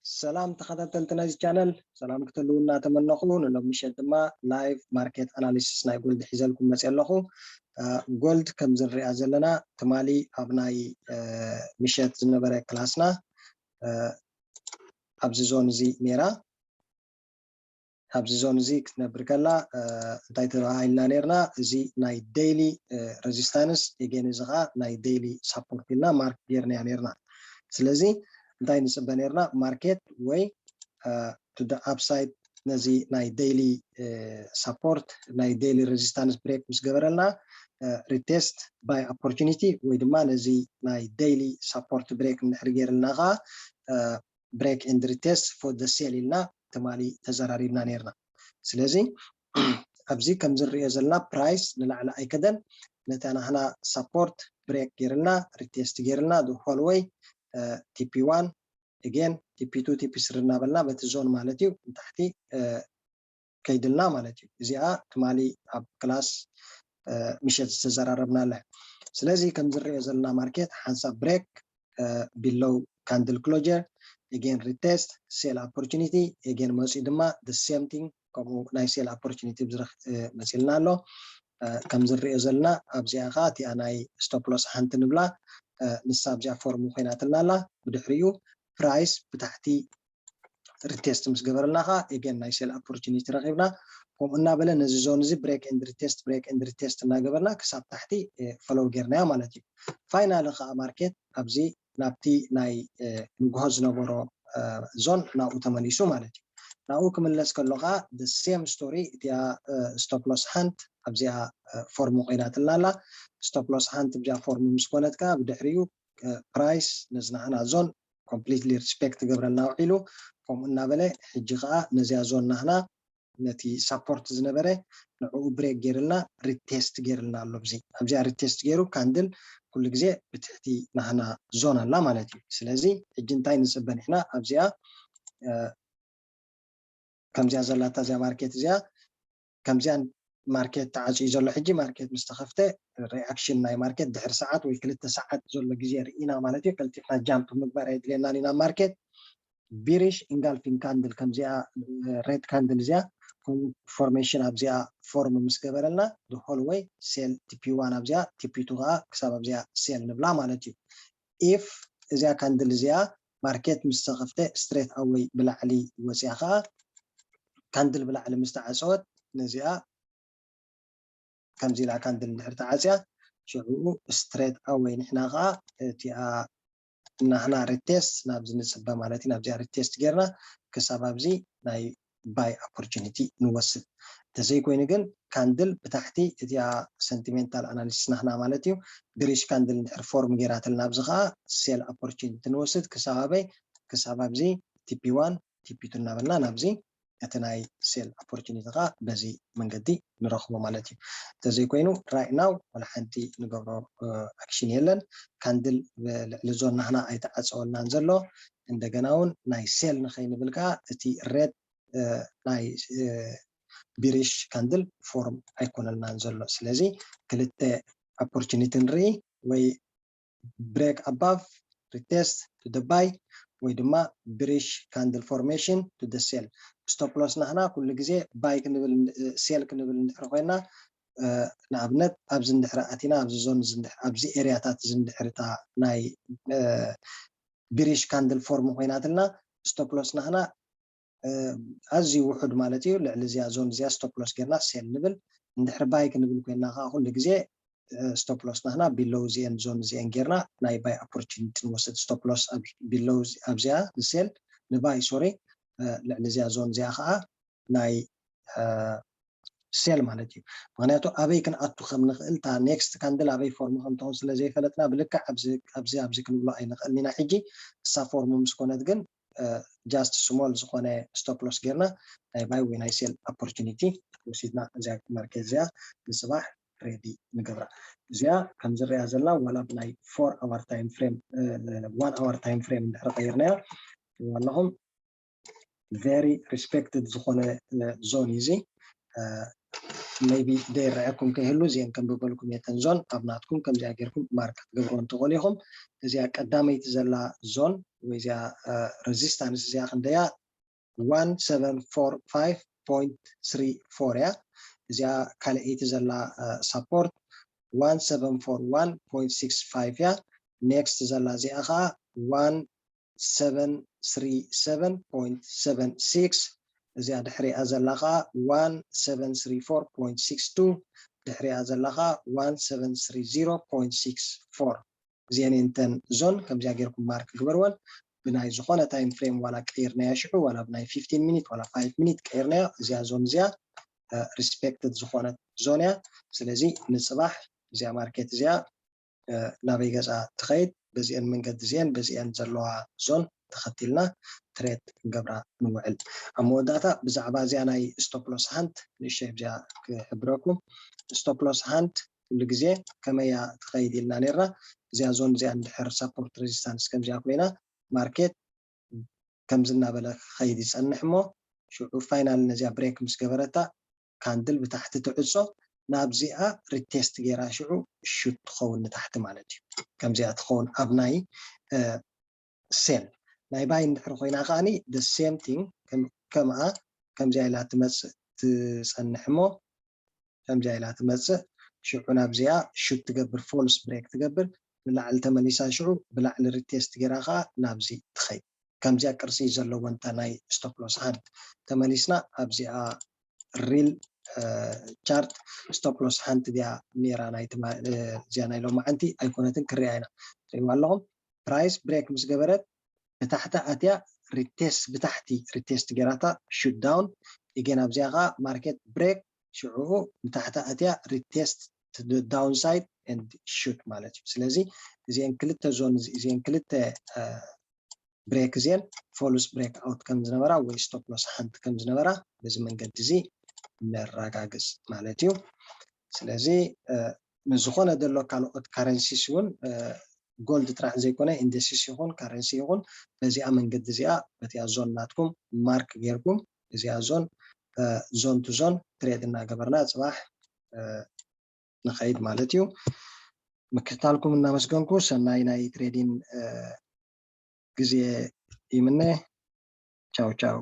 ሰላም ተኸታተልቲ ናይዚ ቻነል፣ ሰላም ክትህልውና ተመነኹ። ንሎም ምሸት ድማ ላይቭ ማርኬት ኣናሊሲስ ናይ ጎልድ ሒዘልኩም መፅእ ኣለኹ። ጎልድ ከም ዝንሪኣ ዘለና ትማሊ ኣብ ናይ ምሸት ዝነበረ ክላስና ኣብዚ ዞን እዚ ነይራ። ኣብዚ ዞን እዚ ክትነብር ከላ እንታይ ተባሂልና ነርና? እዚ ናይ ዴይሊ ሬዚስታንስ፣ ኤጌን እዚ ከዓ ናይ ዴይሊ ሳፖርት ኢልና ማርክ ጌርናያ ነርና። ስለዚ እንታይ ንፅበ ነርና? ማርኬት ወይ to the upside ነዚ ናይ ዴይሊ ሳፖርት፣ ናይ ዴይሊ ሬዚስታንስ ብሬክ ምስ ገበረልና፣ ሪቴስት ባይ ኦፖርቹኒቲ ወይ ድማ ነዚ ናይ ዴይሊ ሳፖርት ብሬክ እንድሕር ገይርልና ከዓ ብሬክ ኤንድ ሪቴስት ፎር ደ ሴል ኢልና ትማሊ ተዘራሪብና ነርና። ስለዚ ኣብዚ ከም ዝንሪኦ ዘለና ፕራይስ ንላዕሊ ኣይከደን፣ ነታ ናህና ሳፖርት ብሬክ ገይርልና፣ ሪቴስት ገይርልና፣ ሆልወይ ቲፒ ዋን፣ ኤጌን ቲፒ ቱ፣ ቲፒ ስሪ እናበልና በቲ ዞን ማለት እዩ ንታሕቲ ከይድልና ማለት እዩ። እዚኣ ትማሊ ኣብ ክላስ ምሸት ዝተዘራረብና ኣለ። ስለዚ ከም ዝንሪኦ ዘለና ማርኬት ሓንሳብ ብሬክ ቢሎው ካንድል ክሎጀር፣ ኤጌን ሪቴስት፣ ሴል ኦፖርቹኒቲ፣ ኤጌን መፂኡ ድማ ሴም ቲንግ፣ ከምኡ ናይ ሴል ኦፖርቹኒቲ መፂልና ኣሎ። ከም ዝንሪኦ ዘለና ኣብዚኣ ከዓ እቲኣ ናይ ስቶፕ ሎስ ሓንቲ ንብላ፣ ንሳ ኣብዚኣ ፎርም ኮይናትና ኣላ። ብድሕሪኡ ፕራይስ ብታሕቲ ሪቴስት ምስ ገበረልና ከዓ ኤጌን ናይ ሴል ኦፖርቹኒቲ ረኪብና። ከምኡ እናበለ ነዚ ዞን እዚ ብሬክ ኤንድ ሪቴስት፣ ብሬክ ኤንድ ሪቴስት እናገበርና ክሳብ ታሕቲ ፈሎው ጌርናዮ ማለት እዩ። ፋይናሊ ከዓ ማርኬት ኣብዚ ናብቲ ናይ ንግሆ ዝነበሮ ዞን ናብኡ ተመሊሱ ማለት እዩ። ናብኡ ክምለስ ከሎ ከዓ ሴም ስቶሪ፣ እቲኣ ስቶፕ ሎስ ሓንት ኣብዚኣ ፎርም ኮይናትና ኣላ። ስቶፕ ሎስ ሓንት ኣብዚኣ ፎርም ምስ ኮነት ከዓ ብድሕሪኡ ፕራይስ ነዚ ናህና ዞን ኮምፕሊትሊ ሪስፔክት ክገብረልና ውዒሉ። ከምኡ እናበለ ሕጂ ከዓ ነዚኣ ዞን ናህና ነቲ ሳፖርት ዝነበረ ንዕኡ ብሬክ ገይርልና ሪቴስት ገይርልና ኣሎ። ኣብዚ ኣብዚኣ ሪቴስት ገይሩ ካንድል ኩሉ ግዜ ብትሕቲ ናህና ዞን ኣላ ማለት እዩ። ስለዚ ሕጂ እንታይ ንፅበ ንሕና ኣብዚኣ ከምዚኣ ዘላታ እዚኣ ማርኬት እዚኣ ከምዚኣ ማርኬት ተዓፅዩ ዘሎ ሕጂ ማርኬት ምስ ተኸፍተ ሪኣክሽን ናይ ማርኬት ድሕሪ ሰዓት ወይ ክልተ ሰዓት ዘሎ ግዜ ርኢና ማለት እዩ። ቀልጢፍና ጃምፕ ምግባር ኣየድልየናን ኢና ማርኬት ቢሪሽ ኢንጋልፊንግ ካንድል ከምዚኣ ሬድ ካንድል እዚኣ ፎርሜሽን ኣብዚኣ ፎርም ምስ ገበረልና ሆልወይ ሴል ቲፒ ዋን ኣብዚኣ ቲፒ ቱ ከዓ ክሳብ ኣብዚኣ ሴል ንብላ ማለት እዩ። ኢፍ እዚኣ ካንድል እዚኣ ማርኬት ምስ ተኸፍተ ስትሬት ኣወይ ብላዕሊ ወፂኣ ከዓ ካንድል ብላዕሊ ምስ ተዓፀወት ነዚኣ ከምዚ ኢላ ካንድል እንድሕር ተዓፅያ ሽዑኡ ስትሬት ኣወይ ንሕና ከዓ እቲኣ ናህና ሪቴስት ናብዚ ንፅበ ማለት እዩ። ናብዚኣ ሪቴስት ጌርና ክሳብ ኣብዚ ናይ ባይ ኦፖርቹኒቲ ንወስድ። እንተዘይኮይኑ ግን ካንድል ብታሕቲ እቲኣ ሰንቲሜንታል ኣናሊሲስ ናህና ማለት እዩ ብሪሽ ካንድል እንድሕር ፎርም ጌራትልና ኣብዚ ከዓ ሴል ኦፖርቹኒቲ ንወስድ። ክሳብ ኣበይ? ክሳብ ኣብዚ ቲፒ ዋን ቲፒ ቱ እናበልና ናብዚ እቲ ናይ ሴል ኦፖርቹኒቲ ከዓ በዚ መንገዲ ንረኽቦ ማለት እዩ። እንተዘይኮይኑ ራይት ናው ዋላ ሓንቲ ንገብሮ ኣክሽን የለን። ካንድል ልዕሊ ዞን ናህና ኣይተዓፀወልናን ዘሎ። እንደገና እውን ናይ ሴል ንኸይንብል ከዓ እቲ ሬድ ናይ ቢሪሽ ካንድል ፎርም ኣይኮነልናን ዘሎ። ስለዚ ክልተ ኦፖርቹኒቲ ንርኢ፣ ወይ ብሬክ ኣባቭ ሪቴስት ቱ ደ ባይ ወይ ድማ ብሪሽ ካንድል ፎርሜሽን ቱ ደ ሴል። ስቶፕ ሎስ ናህና ኩሉ ግዜ ባይ ክንብል ሴል ክንብል እንድሕር ኮይና ንኣብነት ኣብዚ እንድሕር ኣቲና ኣብዚ ዞን ኣብዚ ኤርያታት እዚ እንድሕር እታ ናይ ብሪሽ ካንድል ፎርም ኮይናትልና ስቶፕ ሎስ ናህና ኣዝዩ ውሑድ ማለት እዩ። ልዕሊ እዚኣ ዞን እዚኣ ስቶፕ ሎስ ጌርና ሴል ንብል። እንድሕር ባይ ክንብል ኮይና ከዓ ኩሉ ግዜ ስቶፕ ሎስ ናህና ቢሎው እዚአን ዞን እዚአን ጌርና ናይ ባይ ኦፖርቹኒቲ ንወስድ። ስቶፕ ሎስ ቢሎው ኣብዚኣ ንሴል ንባይ ሶሪ ልዕሊ እዚኣ ዞን እዚኣ ከዓ ናይ ሴል ማለት እዩ። ምክንያቱ ኣበይ ክንኣቱ ከም ንኽእል እታ ኔክስት ካንድል ኣበይ ፎርም ከም ትኾን ስለ ዘይፈለጥና ብልክዕ ኣብዚ ኣብዚ ኣብዚ ክንብሎ ኣይንኽእልን ኢና። ሕጂ እሳ ፎርም ምስ ኮነት ግን ጃስት ስሞል ዝኾነ ስቶፕ ሎስ ጌርና ናይ ባይ ወይ ናይ ሴል ኦፖርቹኒቲ ወሲድና እዚኣ ማርኬት እዚኣ ንፅባሕ ሬዲ ንገብራ። እዚኣ ከም ዝረኣ ዘላ ዋላ ብናይ ፎር ኣወር ታይም ፍሬም ዋን ኣወር ታይም ፍሬም እንድሕር ቀይርናያ ኣለኹም ቨሪ ሪስፔክትድ ዝኾነ ዞን እዩ እዚ። ሜቢ ዘይረኣየኩም ከይህሉ እዚአን ከንብበልኩም እየ። እተን ዞን ኣብ ናትኩም ከምዚኣ ጌርኩም ማርክ ክትገብርዎ እንትኽእሉ ኢኹም። እዚኣ ቀዳመይቲ ዘላ ዞን ወይ እዚኣ resistance እዚኣ ክንደያ one seven four five point three four እያ። እዚኣ ካልኣይቲ ዘላ support one seven four one point six five እያ። Next ዘላ እዚኣ ከዓ one seven three seven point seven six፣ እዚኣ ድሕሪኣ ዘላ ከዓ one seven three four point six two፣ ድሕሪኣ ዘላ ከዓ one seven three zero point six four። እዚአን እተን ዞን ከምዚኣ ጌርኩም ማርክ ግበርወን። ብናይ ዝኾነ time frame ዋላ ቀይርናያ ሽዑ ዋላ ብናይ fifteen minute ዋላ five minute ቀይርናያ፣ እዚኣ ዞን እዚኣ respected ዝኾነት ዞን እያ። ስለዚ ንፅባሕ እዚኣ ማርኬት እዚኣ ናበይ ገፃ ትኸይድ፣ በዚአን መንገዲ እዚአን በዚአን ዘለዋ ዞን ተኸቲልና ትሬድ ክንገብራ ንውዕል። ኣብ መወዳእታ ብዛዕባ እዚኣ ናይ stop loss hunt ንእሽተይ ብዚኣ ክሕብረኩም። Stop loss hunt ኩሉ ግዜ ከመያ ትኸይድ ኢልና ነርና። እዚኣ ዞን እዚኣ እንድሕር support resistance ከምዚኣ ኮይና ማርኬት ከምዚ እናበለ ክኸይድ ይፀንሕ እሞ ሽዑ ፋይናል ነዚኣ ብሬክ ምስ ገበረታ ካንድል ብታሕቲ ትዕፆ ናብዚኣ ሪቴስት ገይራ ሽዑ ሹት ትኸውን ንታሕቲ ማለት እዩ። ከምዚኣ ትኸውን ኣብ ናይ ሴል። ናይ ባይ እንድሕር ኮይና ከዓኒ the same thing ከምኣ ከምዚኣ ኢላ ትመፅእ ትፀንሕ እሞ ከምዚኣ ኢላ ትመፅእ ሽዑ ናብዚኣ ሹት ትገብር ፎልስ ብሬክ ትገብር ንላዕሊ ተመሊሳ ሽዑ ብላዕሊ ሪቴስት ገይራ ከዓ ናብዚ ትኸይድ። ከምዚኣ ቅርፂ ዘለወን እታ ናይ stop loss hunt ተመሊስና ኣብዚኣ ሪል ቻርት stop loss hunt ድያ ሜራ ናይ እዚኣ ናይ ሎማዓንቲ ኣይኮነትን ክሪኣ ኢና። ትሪእዋ ኣለኹም ፕራይስ ብሬክ ምስ ገበረት ብታሕቲ ኣትያ ሪቴስት ብታሕቲ ሪቴስት ገይራታ ሹት ዳውን ኢገን ኣብዚኣ ከዓ ማርኬት ብሬክ ሽዑ ብታሕቲ ኣትያ ሪቴስት ዳውን ሳይድ ኤንድ ሹት ማለት እዩ። ስለዚ እዚአን ክልተ ዞን እዚአን ክልተ ብሬክ እዚአን ፎልስ ብሬክ ኣውት ከም ዝነበራ ወይ stop loss hunt ከም ዝነበራ በዚ መንገዲ እዚ ነረጋግፅ ማለት እዩ። ስለዚ ንዝኾነ ዘሎ ካልኦት ካረንሲስ እውን ጎልድ ጥራሕ ዘይኮነ ኢንደሲስ ይኹን ካረንሲ ይኹን በዚኣ መንገዲ እዚኣ በቲያ ዞን ናትኩም ማርክ ጌርኩም እዚኣ ዞን ዞን ቱ ዞን ትሬድ እናገበርና ፅባሕ ንኸይድ ማለት እዩ። ምክትታልኩም እናመስገንኩ ሰናይ ናይ ትሬዲን ግዜ ይምነ። ቻው ቻው።